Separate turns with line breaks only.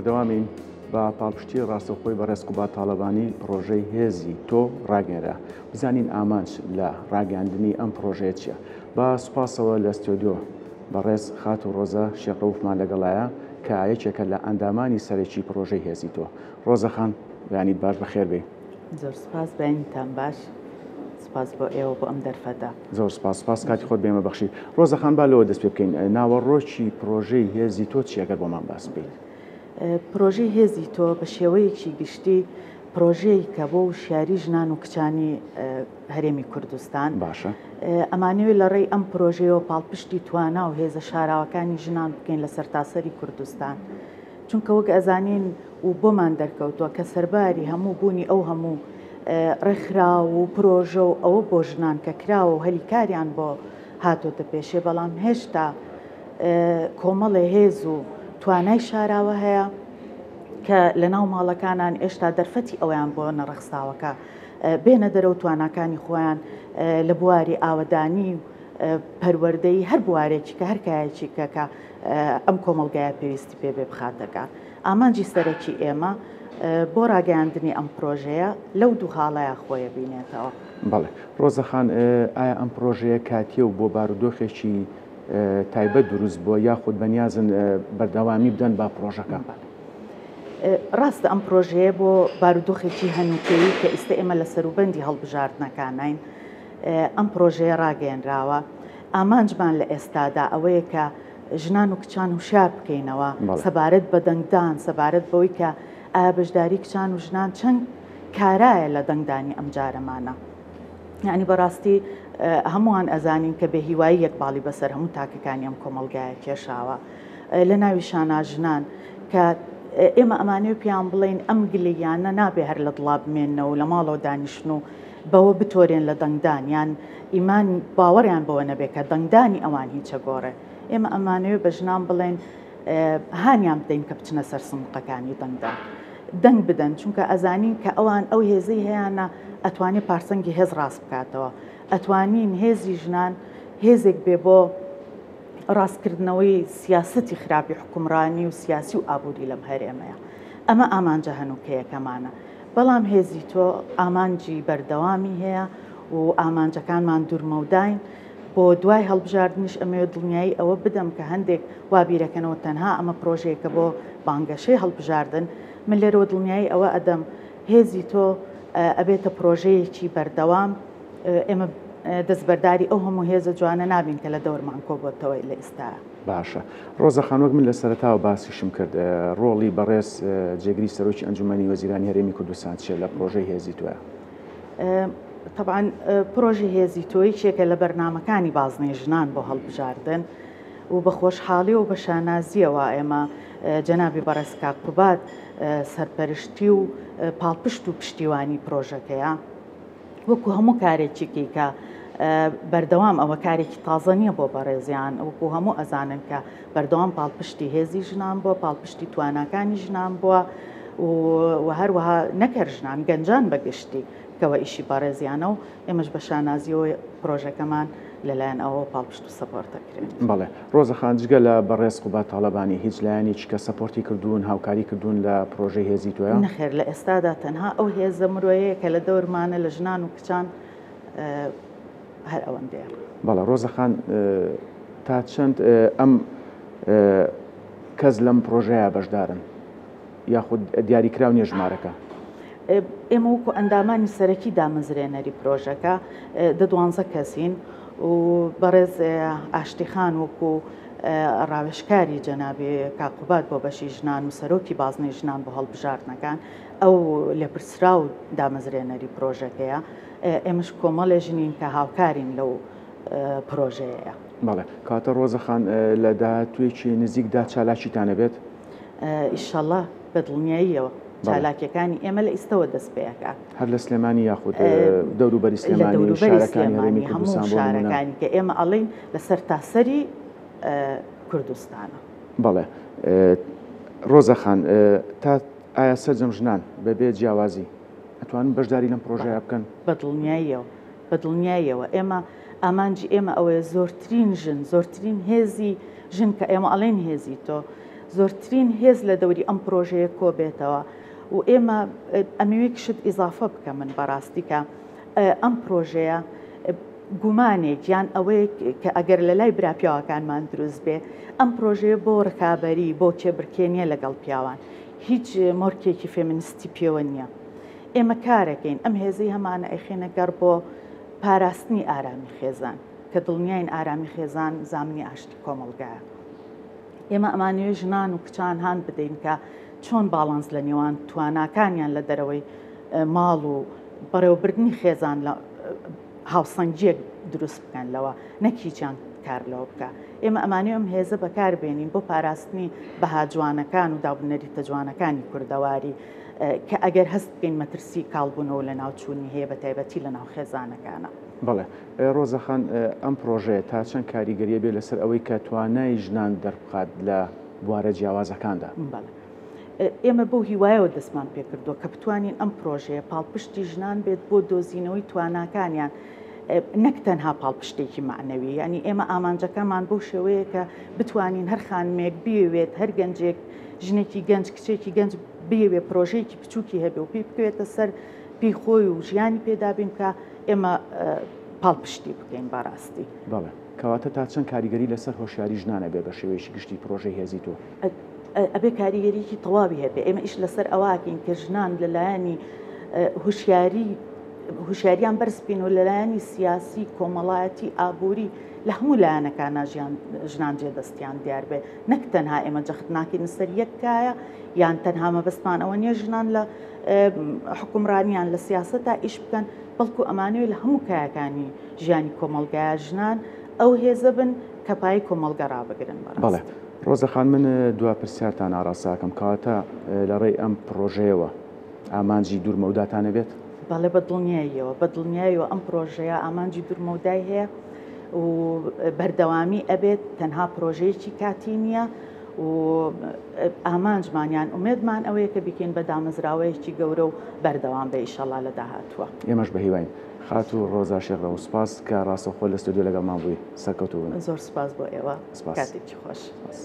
بەردەوامین بە پاڵپشتی ڕاستەوخۆی بەڕێز قوباد تاڵەبانی پڕۆژەی هێزی تۆ ڕاگەیەنرا. بزانین ئامانج لە ڕاگەیاندنی ئەم پڕۆژەیە چییە؟ بە سوپاسەوە لە ستۆدیۆ بەڕێز خاتوو ڕۆزە شێخ ڕەوفمان لەگەڵایە کە یەکێکە لە ئەندامانی سەرەکی پڕۆژەی هێزی تۆ. ڕۆزە خان بەیانیت باش بەخێر بێی.
زۆر سوپاس بەینتان باش سوپاس بۆ ئێوە بۆ ئەم دەرفەتە.
زۆر سوپاس سوپاس کاتی خۆت بێمە بەخشی. ڕۆزە خان با لەوە دەست پێ بکەین ناوەڕۆکی پڕۆژەی هێزی تۆ چییە گەر بۆمان باس بکەیت؟
پرۆژەی هێزی تۆ بە شێوەیەکی گشتی پرۆژەیەکە بۆ وشیاری ژنان و کچانی هەرێمی کوردستان.
باشە.
ئەمانەوێت لە ڕێی ئەم پرۆژەیەوە پاڵپشتی توانا و هێزە شاراوەکانی ژنان بکەین لە سەرتاسەری کوردستان. چونکە وەک ئەزانین و بۆمان دەرکەوتووە کە سەرباری هەموو بوونی ئەو هەموو ڕێکخراو و پرۆژە و ئەوە بۆ ژنان کە کراوە و هەلی کاریان بۆ هاتۆتە پێشێ، بەڵام هێشتا کۆمەڵێ هێز و توانای شاراوە هەیە کە لە ناو ماڵەکانان ئێشتا دەرفەتی ئەوەیان بۆ نەڕەخساوەکە بێنە دەرەوە تواناکانی خۆیان لە بواری ئاوەدانی و پەروەردەی هەر بوارێکی کە هەر کایەکی کە کە ئەم کۆمەڵگایە پێویستی پێ بێ بخاتە کار. ئامانجی سەرەکی ئێمە بۆ ڕاگەیاندنی ئەم پرۆژەیە لەو دوو خاڵەیا خۆیە بینێتەوە.
بەڵێ ڕۆزە خان، ئایا ئەم پرۆژەیە کاتییە و بۆ بارودۆخێکی تایبەت دروست بووە یاخود بەنیازن بەردەوامی بدەن بە پرۆژەکە؟
ڕاستە ئەم پرۆژەیە بۆ بارودۆخێکی هەنووکەیی کە ئیستە ئێمە لە سەروبەندی هەڵبژاردنەکانین ئەم پرۆژەیە ڕاگەیەنراوە. ئامانجمان لە ئێستادا ئەوەیە کە ژنان و کچان هوشیار بکەینەوە سەبارەت بە دەنگدان، سەبارەت بەوەی کە ئایا بەشداری کچان و ژنان چەند کارایە لە دەنگدانی ئەمجارەمانە. یعنی بەڕاستی هەمووان ئەزانین کە بێهیوایی یەک باڵی بەسەر هەموو تاکەکانی ئەم کۆمەڵگایە کێشاوە لە ناویشانا ژنان کە ئێمە ئەمانەوێ پێیان بڵێین ئەم گلەییانە نابێ هەر لە دڵا بمێننەوە و لە ماڵەوە دانیشن و بەوە بتۆرێن لە دەنگدان یان ئیمان باوەڕیان بەوە نەبێ کە دەنگدانی ئەوان هیچە گۆڕێ. ئێمە ئەمانەوێ بە ژنان بڵێین هانیان بدەین کە بچنە سەر سندوقەکانی دەنگدان دەنگ بدەن، چونکە ئەزانین کە ئەوان ئەو هێزەی هەیانە ئەتوانێ پارسەنگی هێز ڕاست بکاتەوە. ئەتوانین هێزی ژنان هێزێک بێ بۆ ڕاستکردنەوەی سیاسەتی خراپی حوکمڕانی و سیاسی و ئابووری لەم هەرێمەیە. ئەمە ئامانجە هەنووکەیەکەمانە. بەڵام هێزی تۆ ئامانجی بەردەوامی هەیە و ئامانجەکانمان دوورمەوداین. بۆ دوای هەڵبژاردنیش ئەمەوێت دڵنیایی ئەوە بدەم کە هەندێک وا بیرەکەنەوە تەنها ئەمە پرۆژەیەکە بۆ بانگەشەی هەڵبژاردن، من لێرەوە دڵنیایی ئەوە ئەدەم هێزی تۆ ئەبێتە پرۆژەیەکی بەردەوام، ئێمە دەستبەرداری ئەو هەموو هێزە جوانە نابین کە لە دەورمان کۆبۆتەوە لە ئێستایا.
باشە ڕۆزە خان وەک من لە سەرەتاوە باسیشم کرد ڕۆڵی بەڕێز جێگری سەرۆکی ئەنجومەنی وەزیرانی هەرێمی کوردستان چیە لە پڕۆژەی هێزی تۆیا؟
تەبعەن پڕۆژەی هێزی تۆ یەکێکە لە بەرنامەکانی بازنەی ژنان بۆ هەڵبژاردن و بە خۆشحاڵی و بە شانازییەوە ئێمە جەنابی بەڕێز کاک قوباد سەرپەرشتی و پاڵپشت و پشتیوانی پرۆژەکەیە. وەکو هەموو کارێکی کە بەردەوام ئەوە کارێکی تازە نییە بۆ بەڕێزیان وەکو هەموو ئەزانن کە بەردەوام پاڵپشتی هێزی ژنان بووە پاڵپشتی تواناکانی ژنان بووە و هەروەها نەکەر ژنان گەنجان بەگشتی کەوە ئیشی بەڕێزیانە و ئێمەش بە شانازیەوە پرۆژەکەمان لەلایەن ئەوەوە پاڵپشت و support دەکرێت.
بەڵێ ڕۆزە خان جگە لە بەڕێز قوباد تاڵەبانی هیچ لایەنێکی کە support ی کردوون هاوکاری کردوون لە پرۆژەی هێزی تۆیا؟
نەخێر لە ئێستادا تەنها ئەو هێزە مرۆیەیە کە لە دەورمانە لە ژنان و کچان هەر ئەوەندەیە.
بەڵێ ڕۆزە خان تا چەند ئەم کەس لەم پرۆژەیە بەشدارن؟ یاخود دیاریکراو نیە ژمارەکە؟
ئێمە وەکو ئەندامانی سەرەکی دامەزرێنەری پرۆژەکە دە دوانزە کەسین و بەڕێز ئاشتی خان وەکو ڕاوێژکاری جەنابی کاک قوباد بۆ بەشی ژنان و سەرۆکی بازنەی ژنان بۆ هەڵبژاردنەکان ئەو لێپرسراو دامەزرێنەری پرۆژەکەیە ئێمەش کۆمەڵێ ژنین کە هاوکارین لەو پرۆژەیە.
بەڵێ کاتە ڕۆزە خان لە داهاتوویەکی نزیکدا چالاکیتان ئەبێت؟
ئیشەڵا بە دڵنیاییەوە چالاکیەکانی ئێمە لە ئیستەوە دەست پێ ئەکات.
هەر لە سلێمانی یاخود دەوروبەری سلێمانی و شارەکانی هەرێمی کوردستان
بۆ نموونە؟ شارەکانی کە ئێمە ئەڵێین لە سەرتاسەری کوردستانە.
بەڵێ ڕۆزە خان تا ئایا سەرجەم ژنان بەبێ جیاوازی ئەتوانن بەشداری لەم پرۆژەیە بکەن؟
بە دڵنیاییەوە بە دڵنیاییەوە ئێمە ئامانجی ئێمە ئەوەیە زۆرترین ژن زۆرترین هێزی ژن کە ئێمە ئەڵێن هێزی تۆ. زۆرترین هێز لە دەوری ئەم پرۆژەیە کۆبێتەوە و ئێمە ئەمەوێ شت ئیزافە بکەم من بەڕاستی کە ئەم پرۆژەیە گومانێک یان ئەوەیە کە ئەگەر لە لای برا پیاوەکانمان دروست بێ ئەم پرۆژەیە بۆ ڕکابەری بۆ کێبرکێ نییە لەگەڵ پیاوان هیچ مۆرکێکی فێمنستی پێوە نییە ئێمە کارەکەین ئەم هێزەی هەمانە ئەیخێنە گەڕ بۆ پاراستنی ئارامی خێزان کە دڵنیاین ئارامی خێزان زامنی ئاشتی کۆمەڵگایە. ئێمە ئەمانەوێت ژنان و کچان هان بدەین کە چۆن باڵانس لە نێوان تواناکانیان لە دەرەوەی ماڵ و بەڕێوەبردنی خێزان لە هاوسەنگیەک دروست بکەن لەوە نەک هیچیان کار لەوە بکە ئێمە ئەمانەوێ ئەم هێزە بەکار بێنین بۆ پاراستنی بەها جوانەکان و دابونەریتە جوانەکانی کوردەواری کە ئەگەر هەست بکەین مەترسی کاڵبوونەوە لە ناوچوونی هەیە بە تایبەتی لە ناو خێزانەکانە.
بەڵێ ڕۆزە خان ئەم پڕۆژەیە تا چەند کاریگەریە بێ لەسەر ئەوەی کە توانای ژنان دەربخات لە بوارە جیاوازەکاندا؟
بەڵێ ئێمە بەو هیوایەوە دەستمان پێکردووە کە بتوانین ئەم پرۆژەیە پاڵپشتی ژنان بێت بۆ دۆزینەوەی تواناکانیان نەک تەنها پاڵپشتێکی مەعنەوی یعنی ئێمە ئامانجەکەمان بەو شێوەیە کە بتوانین هەر خانمێک بیەوێت هەر گەنجێک ژنێکی گەنج کچێکی گەنج بیەوێ پرۆژەیەکی بچووکی هەبێ و پێی بکەوێتە سەر پێی خۆی و ژیانی پێدابین بکە ئێمە پاڵپشتی بکەین بەڕاستی.
بەڵێ. کەواتە تا چەند کاریگەری لەسەر هۆشیاری ژنان ئەبێ بە شێوەیەکی گشتی پرۆژەی هێزی تۆ؟
ئەبێ کاریگەریی تەواوی هەبێ. ئێمە ئیش لەسەر ئەوە ئەکەین کە ژنان لە لایەنی هوشیاری هوشیاریان بەرز بکەین و لە لایەنی سیاسی، کۆمەڵایەتی، ئابووری لە هەموو لایەنەکانا ژیان ژنان جێ دەستیان دیار بێ. نەک تەنها ئێمە جەخت ناکەینە سەر یەک کایە یان تەنها مەبەستمان ئەوە نییە ژنان لە حوکمڕانیان لە سیاسەتا ئیش بکەن، بەڵکو ئەمانەوێت لە هەموو کایەکانی ژیانی کۆمەڵگایا ژنان ئەو هێزە بن کە پایەی کۆمەڵگە ڕابگرن بەڕاستی.
بەڵێ ڕۆزە خان من دوا پرسیارتان ئاڕاستە ئەکەم کەواتە لە ڕێی ئەم پڕۆژەیەوە ئامانجی دوور مەوداتان ئەبێت؟
بەڵێ بە دڵنیاییەوە، بە دڵنیایەوە ئەم پڕۆژەیە ئامانجی دوور مەودای هەیە و بەردەوامی ئەبێت، تەنها پڕۆژەیەکی کاتی نییە و ئامانجمان یان ئومێدمان ئەوەیە کە بیکەین بە دامەزراوەیەکی گەورە و بەردەوام بێ ئیشەڵا لە داهاتووە.
ئێمەش بە هیواین. خاتوو ڕۆزا شێخ ڕەوو سوپاس کە ڕاستەوخۆ لە ستۆدیۆ لەگەڵمان بووی. سەرکەوتوو بن.
زۆر سوپاس بۆ ئێوە.
سوپاس.
کاتێکی خۆش.
سوپاس.